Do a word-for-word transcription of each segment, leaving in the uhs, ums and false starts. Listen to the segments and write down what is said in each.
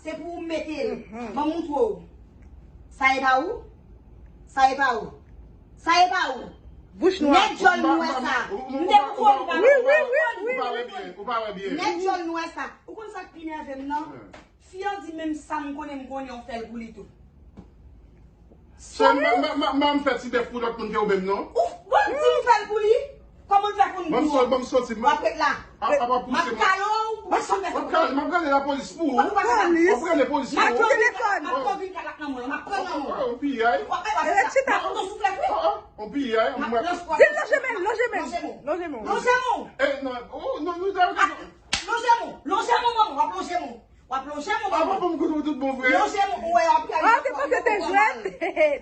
Se pou ou mete l. Ban m montre w. Sa e pa ou? Sa e pa ou? Sa e pa ou? Bouch nwa. Nèg djòl nou wè sa. M te pwouve w pa. Wi, wi, wi, wi. Ou pa wè byen, ou pa wè byen. Nèg djòl nou wè sa. Ou konn sa k pi nève m nan? Fi an di menm sa m konnen, m konnen ou fè l pou li tou. Se m, m, m, m fè ti bèf pou lòt moun ke ou menm non. Ou, bon, di m fè l pou li. Kòman l fè konn gou an? Ban m soti, ban m soti. W ap ret la. A, a, pa pouse mwen. M ap kale w, ou pa janm fè sa. M ap kale, m ap rele lapolis pou ou. Ou pa janm fè sa. M ap rele polis pou ou. M ap pran vin kalak nan mwen, m ap pran nan mwen. On piyay. W ap fè sa. Chita. M ap pran souflèt, wi. On piyay. M ap lans. Di l lonje men, lonje men. Lonje men. Lonje men. Lonje men. E, non, oh, non, nou ta. Lonje men. Lonje men, manman, w ap lonje men. W ap lonje men. A, papa m kote w tout bon vre. Lonje men, ou wè, w ap kale. Ah, te panse te jwèt.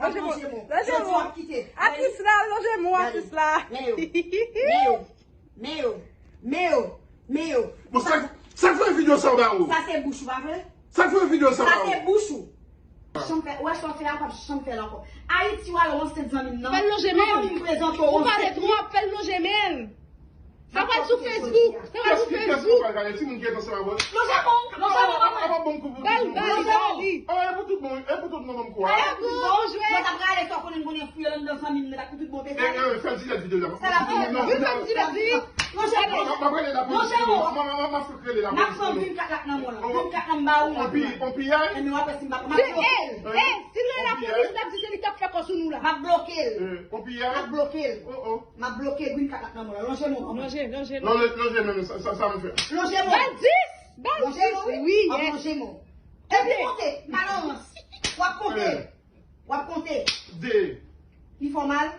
Lonje men. Lonje men. Jodi w ap kite. Atis la, lonje men, atis la. Men yo. Men yo. Men yo. Men yo. Men yo. Bon, sa, sa k fè videyo sa w ba ou? Sa se bouch ou, pa vre? Sa k fè videyo sa w ba ou? Sa se bouch ou. Janm fè, ou wè sa w fè a, w p ap janm fè l ankò. Ayiti, w al ansent zanmi m nan. Fè l lonje men. Zanmi m prezante w ansent. Ou pale twòp, fè l lonje men. Sa pral sou Facebook. Sa pral sou Facebook. Kès ki pral gade? Timoun ki ret ansanm avè l. Lonje men w, lonje men w, manman. Ba l, ba l, ba li. Ah, e pou tout bon, e pou tout moun, kou a. E pou jwe. Mwen t ap rale sa, konnen m konnen fouye l anndan zanmi m nan, ak tout bon peche. E, e, fè l dirèk videyo a. Sa la fè. Wi, fè l dirèk, wi. Lonje men w. M ap rele lapolis. Lonje men w. M ap, m ap, m ap rele lapolis. M ap pran vin kalak nan men w la. Vin kalak nan m ba ou. On pi-, on piyay? Enben w ap wè si m pa, m ap bloke l. E, e, si l rele lapolis, l ap di se li k ap fè kò sou nou la. M ap bloke l. E, on piyay? M ap bloke l. Oh, oh. M ap bloke green card la nan men w la. Lonje men w, manman. Lonje, lonje, lonje. Lonje, lonje men w, sa, sa, sa m fè. Lonje men w. Ba l dis! Ba l dis, wi, yes. W ap lonje men w. Epi konte, malorans. W ap konte. W ap konte. De. Li fè w mal?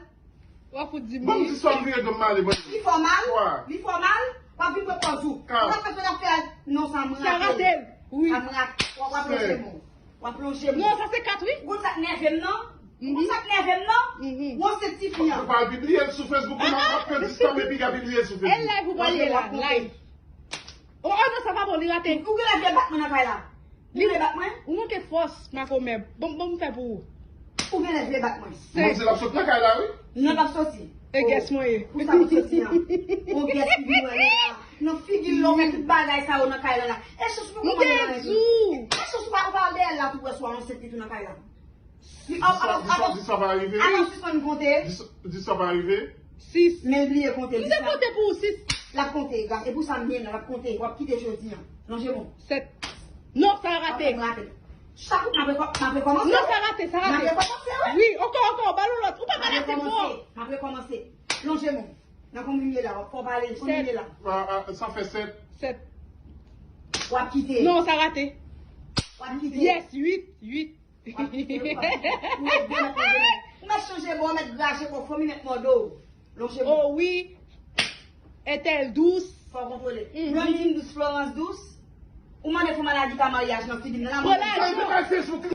W ap fout di m. Ban m di sa m vire do m ale, ban m. Li fè w mal? Li fè w mal? W ap vin pran pòz ou. Kat. Ou pa fè sa w ap fè a. Non, sa m rate. Sa rate l. Wi. Sa m rate. W ap lonje men w. W ap lonje men w. Non, sa se kat, wi. Ou konn sa k nève m nan? Ou konn sa k nève m nan? Ou ansent tifi an. Ou pral pibliye l sou Facebook, ou m ap pran dis tan epi w ap pibliye l sou Facebook. E live ou pral ye la, live. Oh, oh, non, sa pa bon, li rate. Ou genlè vle bat mwen nan kay la. Ou vle bat mwen? Ou manke fòs, makomè. Bon, bon, m fè pou ou. Ou genlè vle bat mwen. Manzè l ap sot nan kay la, wi. Non, l ap soti. E gès mwen ye. Pou sa pou soti an. On gès ki vin wè nou la. Nan figi l, ou met tout bagay sa yo nan kay la la. E chans pou mwen nan tou. E chans ou pa, ou pa al dèyè l la tou wè si w ansent li tou nan kay la. Di sa, di sa, di sa pa rive. Avan sispann konte. Di sa, di sa pa rive. Sis. Men l bliye konte. M te konte pou ou, sis. L ap konte, gas. E pou sa m byen la, l ap konte. W ap kite jodi an. Lonje men w. Sèt. Non, sa rate. W ap fè m rate. Chak ou m ap rekò-, m ap rekòmanse. Non, sa rate, sa rate. M ap rekòmanse, wi. Wi, ankò, ankò, ba l yon lòt. Ou pa pale ase fò. M ap rekòmanse. Lonje men w. Nan konbyen m ye la? W ap fò pale, konbyen m ye la? Sèt. Ah, ah, sa fè sèt. Sèt. W ap kite. Non, sa rate. W ap kite. Yes, uit, uit. W ap kite, w ap kite. Ou mèt demen, demen. Ou mèt chanje bò, ou mèt graje bò, fanmi mèt mòde w. Lonje men w. Oh wi. Entèl dous. Fò w kontwole. Mhm. Blondine dous, Florence dous. Ou mande pou maladi pa maryaj nan figi m nan. Sa te pase sou